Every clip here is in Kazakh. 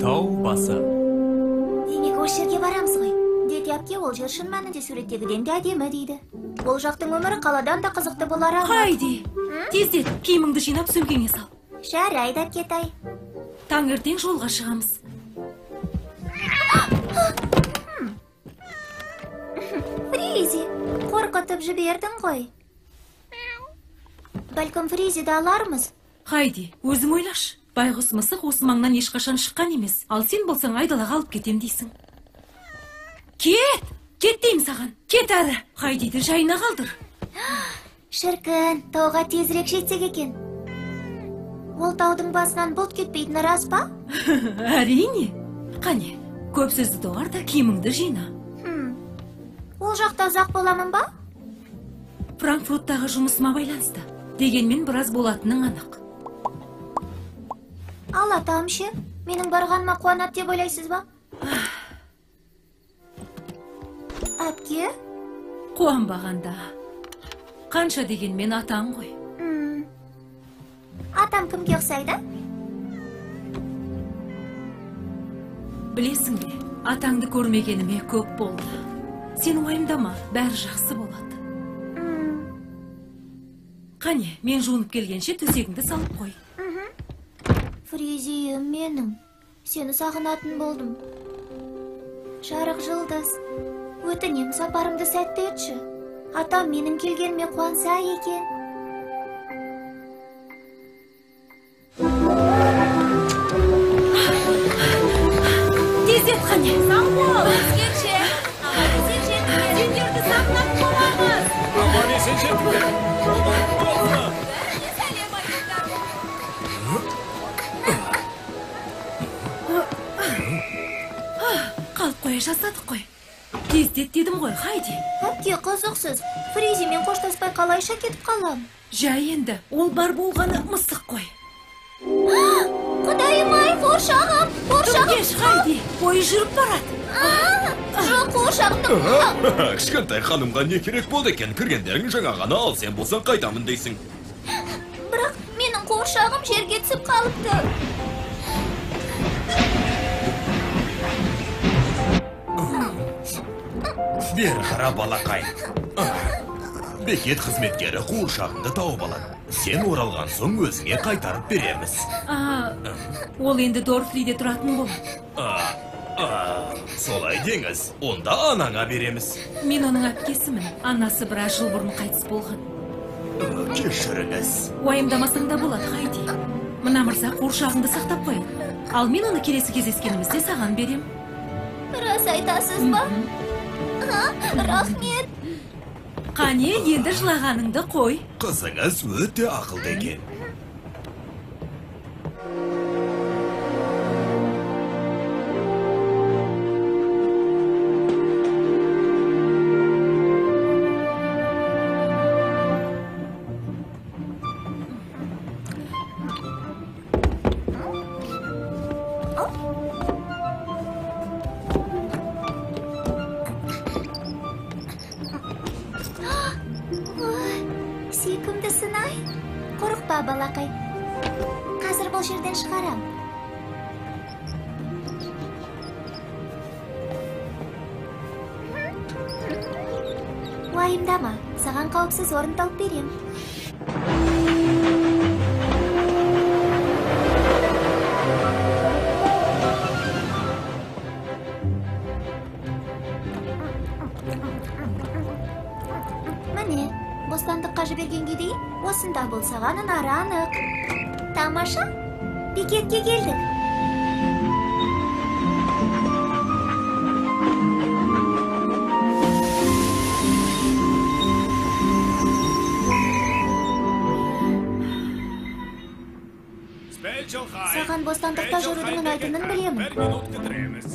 Тау басы. Демек, осы жерге барамыз ғой. Дети әпке, ол жер шын мәнінде суреттегіден де әдемі дейді. Ол жақтың өмірі қаладан да қызықты болар анық. Хайди, тездет, киіміңді жинап сөмкеңе сал. Жарайды, әпкетай. Таңертең жолға шығамыз. Фризи, қорқытып жібердің ғой. Бәлкім Фризиді алармыз? Хайди, өзің ойлашы. Байғұс мысық осы маңнан ешқашан шыққан емес. Ал сен болсаң айдалаға алып кетем дейсің. Кет! Кет деймін саған. Кет әрі. Хайдиді жайына қалдыр. Шіркін, тауға тезірек жетсек екен. Ол таудың басынан бұлт кетпейтіні рас па? Әрине. Қане, көп сөзді доғар да киіміңді жина. Ол жақта ұзақ боламын ба? Франкфурттағы жұмысыма байланысты. Дегенмен біраз болатының анық. Ал атам ше, менің барғаныма қуанады деп ойлайсыз ба? Әпке? Қуанбағанда. Қанша дегенмен атаң ғой. Атам кімге ұқсайды? Білесің бе, атаңды көрмегеніме көп болды. Сен уайымдама, бәрі жақсы болады. Қане, мен жуынып келгенше төсегіңді салып қой. Фризиім менің, сені сағынатын болдым. Жарық жұлдыз, өтінем сапарымды сәтті етші. Атам менің келгеніме қуанса екен. Тездет, қане. Сау бол, өзгерше. Аман-есен жетіңдер. Сендерді сағынып қаламыз. Аман-есен жетіңдер. Жолдарың болсын. Бәріне сәлем айтыңдар. Қалып қоя жаздадық қой. Тездет дедім ғой, Хайди. Әпке, қызықсыз. Фризимен қоштаспай қалайша кетіп қалам? Жай енді, ол бар болғаны мысық қой. Құдайым-ай, қуыршағым, қуыршағым. Тым кеш, Хайди, пойыз жүріп барады. Жоқ, қуыршағымды. Кішкентай ханымға не керек болды екен? Кіргендерің жаңа ғана, ал сен болсаң қайтамын дейсің. Бірақ менің қуыршағым жерге түсіп қалыпты. Бері қара, балақай. Бекет қызметкері қуыршағыңды тауып алады. Сен оралған соң өзіңе қайтарып береміз. Ол енді Дорфлиде тұратын болады. Солай деңіз, онда анаңа береміз. Мен оның әпкесімін. Анасы біраз жыл бұрын қайтыс болған. Кешіріңіз. Уайымдамасаң да болады, Хайди. Мына мырза қуыршағыңды сақтап қояды. Ал мен оны келесі кездескенімізде саған берем. Рас айтасыз ба? Рахмет. Қане, енді жылағаныңды қой. Қызыңыз өте ақылды екен. Сүйкімдісін-ай. Қорықпа, балақай. Қазір бұл жерден шығарам. Уайымдама, саған қауіпсіз орын тауып берем. Міне, бостандыққа жібергенге дейін осында бол, саған ұнары анық. Тамаша, бекетке келдік. Саған бостандықта жүрудің ұнайтынын білемін. Бір минут күтіреміз.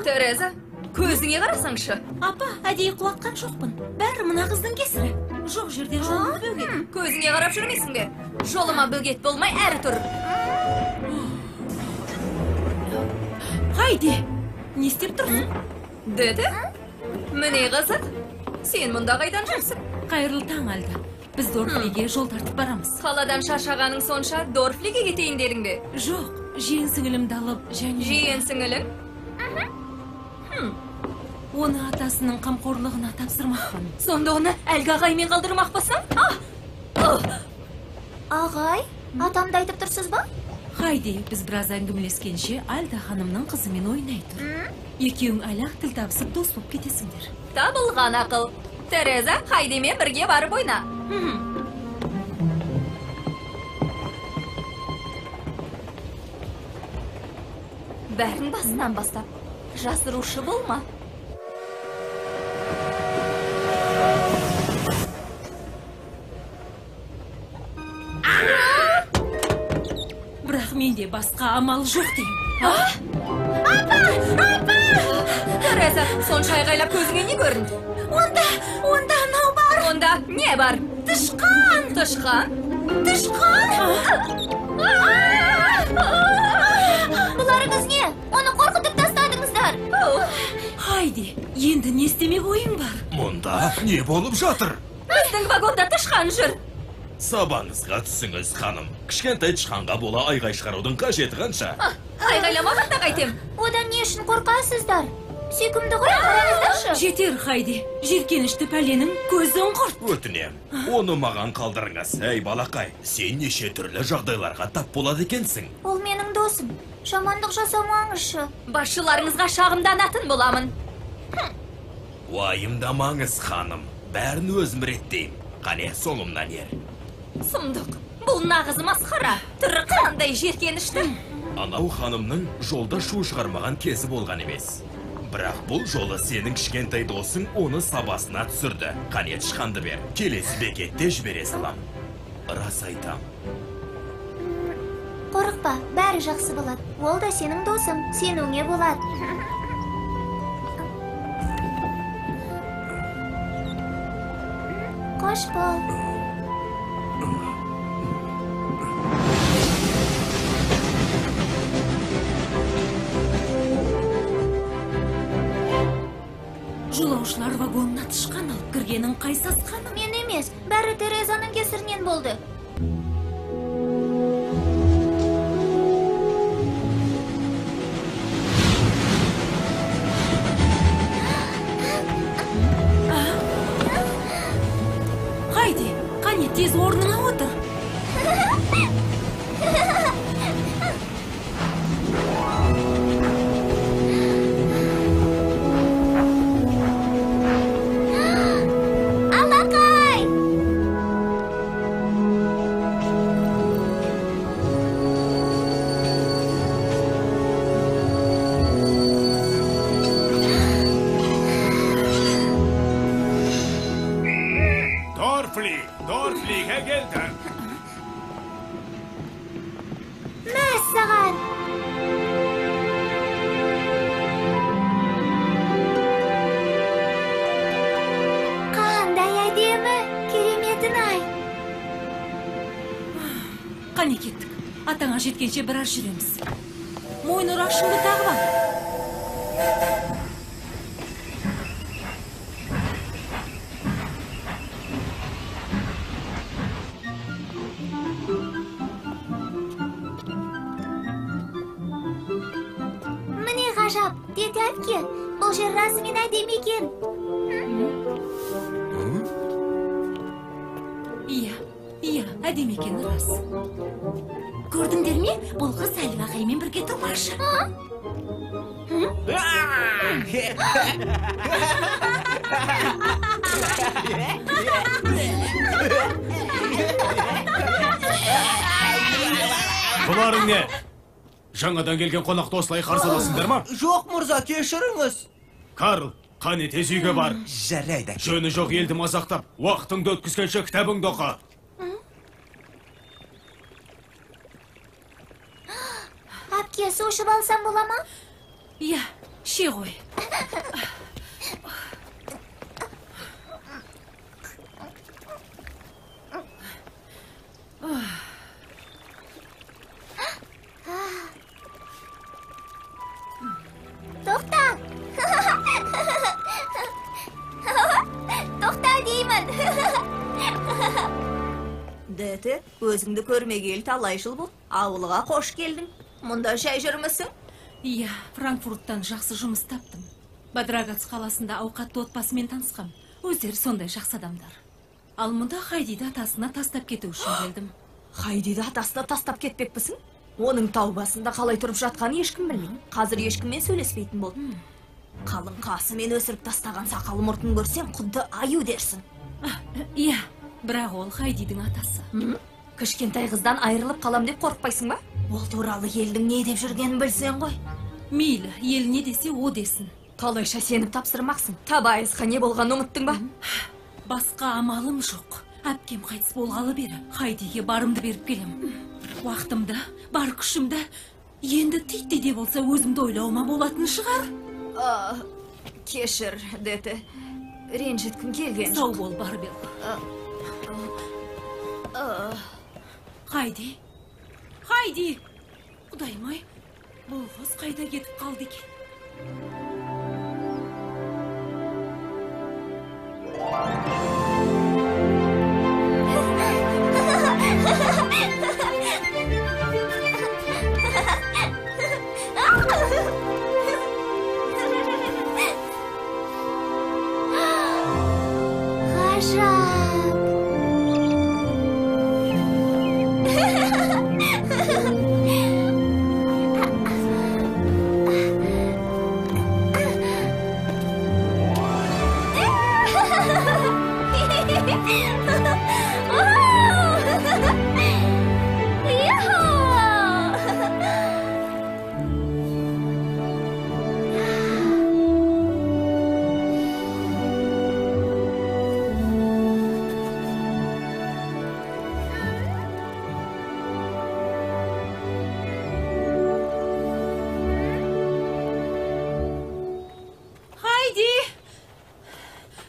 Тереза, көзіңе қарасаңшы. Апа, әдейі құлатқан жоқпын. Бәрі мына қыздың кесірі. Жоқ жерден жолымды бөгет. Көзіңе қарап жүрмейсің бе? Жолыма бөгет болмай әрі тұр. Хайди, не істеп тұрсың? Деді? Міне қызық. Сен мұнда қайдан жүрсің? Қайырлы таң, Альда. Біз Дорфлиге жол тартып барамыз. Қаладан шаршағаның сонша Дорфлиге кетейін дедің бе? Жоқ, Жиен сіңілімді алып, және... Жиен сіңілің? Оны атасының қамқорлығына тапсырмақпын. Сонда оны әлгі ағаймен қалдырмақпысың? Ағай, атамды айтып тұрсыз ба? Хайди, біз біраз әңгімелескенше Альда ханымның қызымен ойнай тұр. Екеуің әлі-ақ тіл табысып дос болып кетесіңдер. Табылған ақыл. Тереза, Хайдимен бірге барып ойна. Бәрін басынан бастап, жасырушы болма. Бірақ менде басқа амал жоқ деймін. Апа! Апа! Тереза, сонша айғайлап көзіңе не көрінді? Онда анау бар. Онда не бар? Тышқан! Тышқан? Тышқан! Бұларыңыз не? Оны қорқытып тастадыңыздар. Хайди, енді не істемек ойың бар? Мұнда не болып жатыр? Біздің вагонда тышқан жүр. Сабаңызға түсіңіз, ханым. Кішкентай тышқанға бола айғай шығарудың қажеті қанша? Айғайламағанда қайтем. Одан не үшін қорқасыздар? Сүйкімді ғой, қараңыздаршы. Жетер, Хайди. Жеркенішті пәленің көзін құрт. Өтінем, оны маған қалдырыңыз. Әй, балақай, сен неше түрлі жағдайларға тап болады екенсің. Ол менің досым. Жамандық жасамаңызшы. Басшыларыңызға шағымданатын боламын. Уайымдамаңыз, ханым. Бәрін өзім реттеймін. Қане, соңымнан ер. Сұмдық. Бұл нағыз масқара. Түрі қандай жеркенішті. Анау ханымның жолда шу шығармаған кезі болған емес. Бірақ бұл жолы сенің кішкентай досың оны сабасына түсірді. Қане, тышқанды бер. Келесі бекетте жібере салам. Рас айтам. Қорықпа, бәрі жақсы болады. Ол да сенің досың, сенуіңе болады. Қош бол. Жолаушылар вагонына тышқан алып кіргенін қай сасқаны? Мен емес, бәрі Терезаның кесірінен болды. Хайди, қане тез орныңа отыр. Алақай! Дорфли, Дорфлиге келдің. Мәссаған! Қандай әдемі, кереметін-ай! Қане кеттік. Атаңа жеткенше біраз жүреміз. Мойын ұрашыңды тағып ал. Міне ғажап, деді әпке. Бұл жер расымен әдемі екен. Иә, иә, әдемі екені рас. Көрдіңдер ме? Бұл қыз әлгі ағаймен бірге тұрмақшы. Бұларың не? Жаңадан келген қонақты осылай қарсы аласыңдар ма? Жоқ, мырза, кешіріңіз. Карл, қане тез үйге бар. Жарайды. Жөні жоқ елді мазақтап, уақытыңды өткізгенше кітабыңды оқы. Әпке, су ішіп алсам бола ма? Иә, іше ғой. Тоқта! Тоқта деймін! Дәті, өзіңді көрмегелі талай жыл болды. Ауылға қош келдің. Мұнда жай жүрмісің? Иә, Франкфурттан жақсы жұмыс таптым. Бад Рагац қаласында ауқатты отбасымен танысқам. Өздері сондай жақсы адамдар. Ал мұнда Хайдиді атасына тастап кету үшін келдім. Хайдиді атасына тастап кетпекпісің? Оның тау басында қалай тұрып жатқанын ешкім білмейді. Қазір ешкіммен сөйлеспейтін болды. Қалың қасымен өсіріп тастаған сақалы мұртын көрсең, құдды аю дерсің. Иә, бірақ ол Хайдидің атасы. Кішкентай қыздан айырылып қалам деп қорықпайсың ба? Ол туралы елдің не деп жүргенін білсең ғой. Мейлі, ел не десе о десін. Қалайша сеніп тапсырмақсың? Табайызға не болғанын ұмыттың ба? Басқа амалым жоқ. Әпкем қайтыс болғалы бері Хайдиге барымды беріп келем. Уақытымды, бар күшімді енді титтей де болса өзімді ойлауыма болатын шығар. Кешір, Дете. Ренжіткім келген жоқ. Сау бол, Барбел. Хайди! Хайди! Құдайым-ай, бұл қыз қайда кетіп қалды екен? Ғажап! Хайди!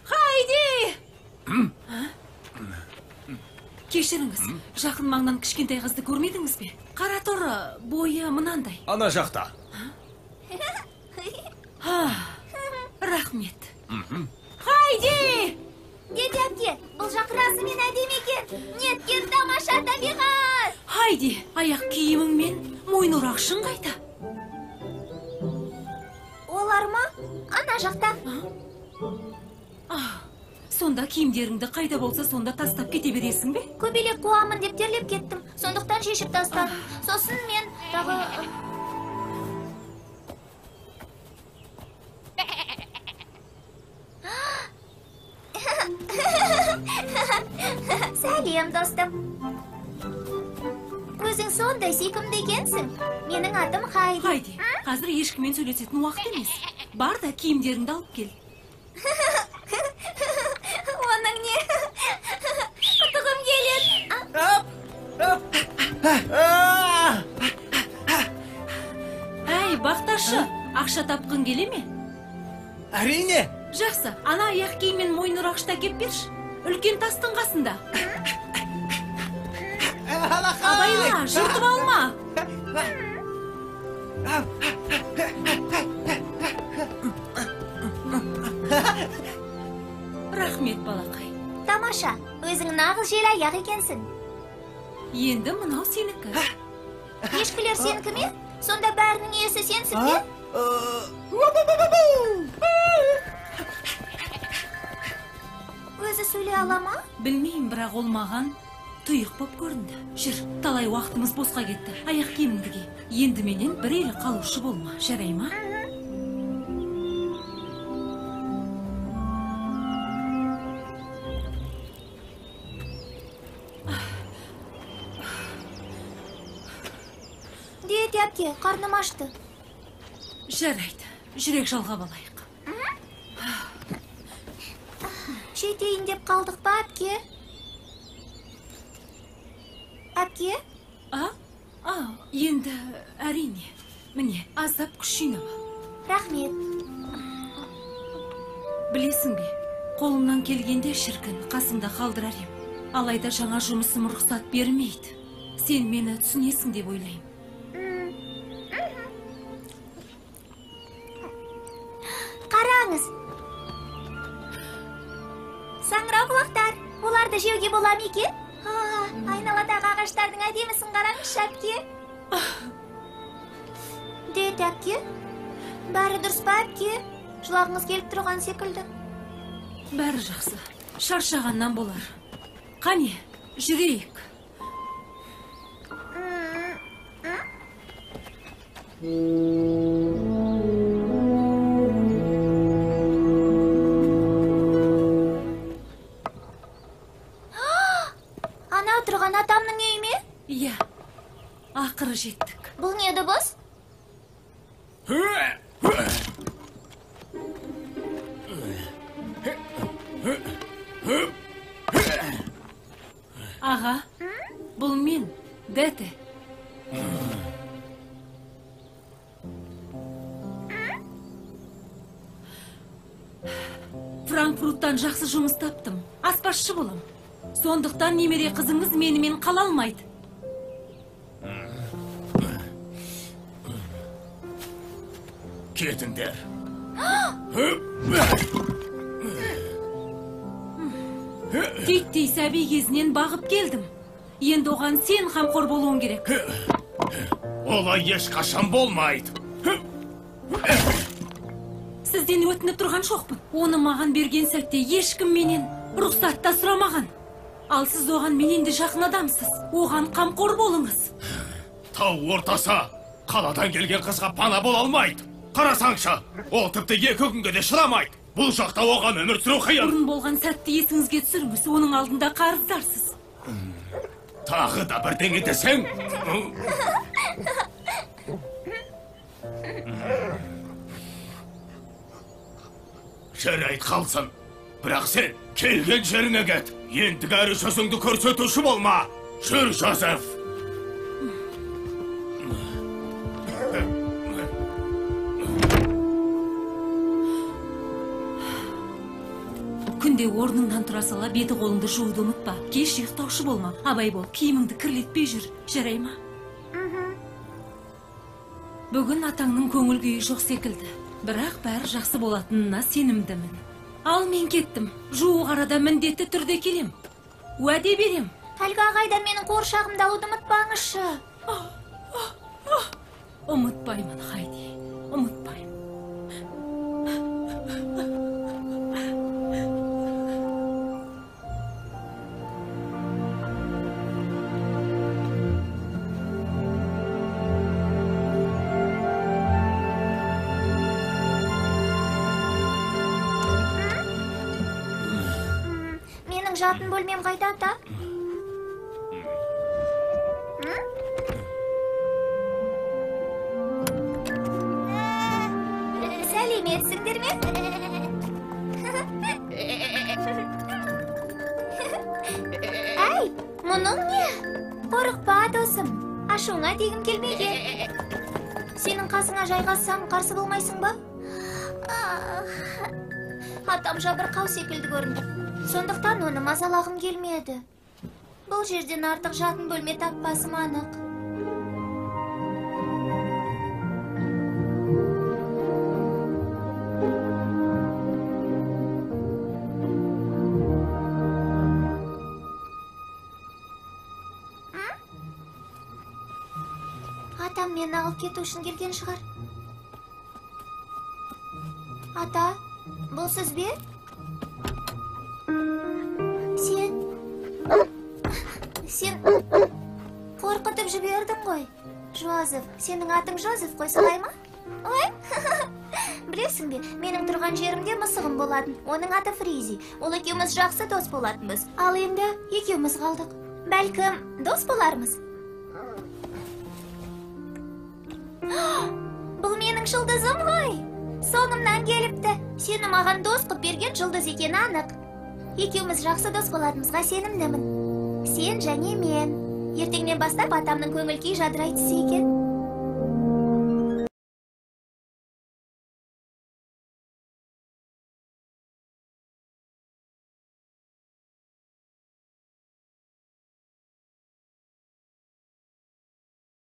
Хайди! Кешіріңіз, жақын маңнан кішкентай қызды көрмедіңіз бе? Қара торы, бойы мынандай. Ана жақта. Рахмет. Хайди! Дете әпке, бұл жақ расымен әдемі екен. Неткен тамаша табиғат! Хайди, аяқ киімің мен мойын орағышың қайда? Олар ма? Ана жақта. Сонда киімдеріңді қайда болса сонда тастап кете бересің бе? Көбелек қуамын деп терлеп кеттім. Сондықтан шешіп тастадым. Сосын мен тағы... Сәлем, достым. Өзің сондай сүйкімді екенсің. Менің атым Хайди. Хайди, қазір ешкіммен сөйлесетін уақыт емес. Бар да киімдеріңді алып кел. Оның не? Құтығым келеді. Әй, бақташы, ақша тапқың келе ме? Әрине. Жақсы, ана аяқ киім мен мойын орағышты әкеп берші. Үлкен тастың қасында. Абайла, жыртып алма. Рахмет, балақай. Тамаша, өзің нағыз жел аяқ екенсің. Енді мынау сенікі. Ешкілер сенікі ме? Сонда бәрінің иесі сенсің бе? Өзі сөйлей ала ма? Білмеймін, бірақ ол маған тұйық боп көрінді. Жүр, талай уақытымыз босқа кетті. Аяқ киіміңді ки. Енді менен бір елі қалушы болма, жарай ма? Дете әпке, қарным ашты. Жарайды, жүрек жалғап алайық. Жетейін деп қалдық па, әпке? Әпке? Енді әрине. Міне, аздап күш жинап ал. Рахмет. Білесің бе, қолымнан келгенде шіркін қасымда қалдырар ем. Алайда жаңа жұмысым рұқсат бермейді. Сен мені түсінесің деп ойлаймын. Қараңыз. Саңырауқұлақтар, оларды жеуге бола ма екен? Айналадағы ағаштардың әдемісін қараңызшы, әпке. кетті, әпке? Бәрі дұрыс па, әпке? Жылағыңыз келіп тұрған секілді. Бәрі жақсы. Шаршағаннан болар. Қане, жүрейік. Анау тұрған атамның үйі ме? Иә, ақыры жеттік. Бұл не дыбыс? Аға, бұл мен, Дәті. Франкфурттан жақсы жұмыс таптым. Аспазшы болам. Сондықтан немере қызыңыз менімен қала алмайды. Кетіңдер. Титтей сәби кезінен бағып келдім. Енді оған сен қамқор болуың керек. Олай ешқашан болмайды. Сізден өтініп тұрған жоқпын. Оны маған берген сәтте ешкім менен рұқсат та сұрамаған. Ал сіз оған менен де жақын адамсыз. Оған қамқор болыңыз. Тау ортасы қаладан келген қызға пана бола алмайды. Қарасаңшы, ол тіпті 2 күнге де шыдамайды. Бұл жақта оған өмір сүру қиын. Бұрын болған сәтті есіңізге түсіріңіз, оның алдында қарыздарсыз. Тағы да бірдеңе десең. Жарайды, қалсын. Бірақ сен келген жеріңе кет. Ендігәрі жүзіңді көрсетуші болма. Жүр, Жозеф. Күнде орныңнан тұра сала беті қолыңды жууды ұмытпа. Кеш ұйықтаушы болма. Абай бол, киіміңді кірлетпей жүр. Жарай ма? Бүгін атаңның көңіл күйі жоқ секілді. Бірақ бәрі жақсы болатынына сенімдімін. Ал мен кеттім. Жуық арада міндетті түрде келем. Уәде берем. Әлгі ағайдан менің қуыршағымды алуды ұмытпаңызшы. Ұмытпаймын, Хайди. Ұмытпаймын. Жатын бөлмем қайда, ата? Сәлеметсіңдер ме? Әй, мұның не? Қорықпа, досым. Ашуыңа тигім келмеген. Сенің қасыңа жайғассам, қарсы болмайсың ба? Атам жабырқау секілді көрінді. Сондықтан оны мазалағым келмеді. Бұл жерден артық жатын бөлме таппасым анық. Атам мені алып кету үшін келген шығар. Ата, бұл сіз бе? Сен қорқытып жібердің ғой. Жозеф, сенің атың Жозеф қой, солай ма? Ой, білесің бе, менің тұрған жерімде мысығым болатын. Оның аты Фризи. Ол екеуміз жақсы дос болатынбыз. Ал енді екеуміз қалдық. Бәлкім, дос болармыз. Бұл менің жұлдызым ғой. Соңымнан келіпті. Сені маған дос қып берген жұлдыз екені анық. Екеуміз жақсы дос болатынымызға сенімдімін. Сен және мен. Ертеңнен бастап атамның көңіл күйі жадырай түссе екен.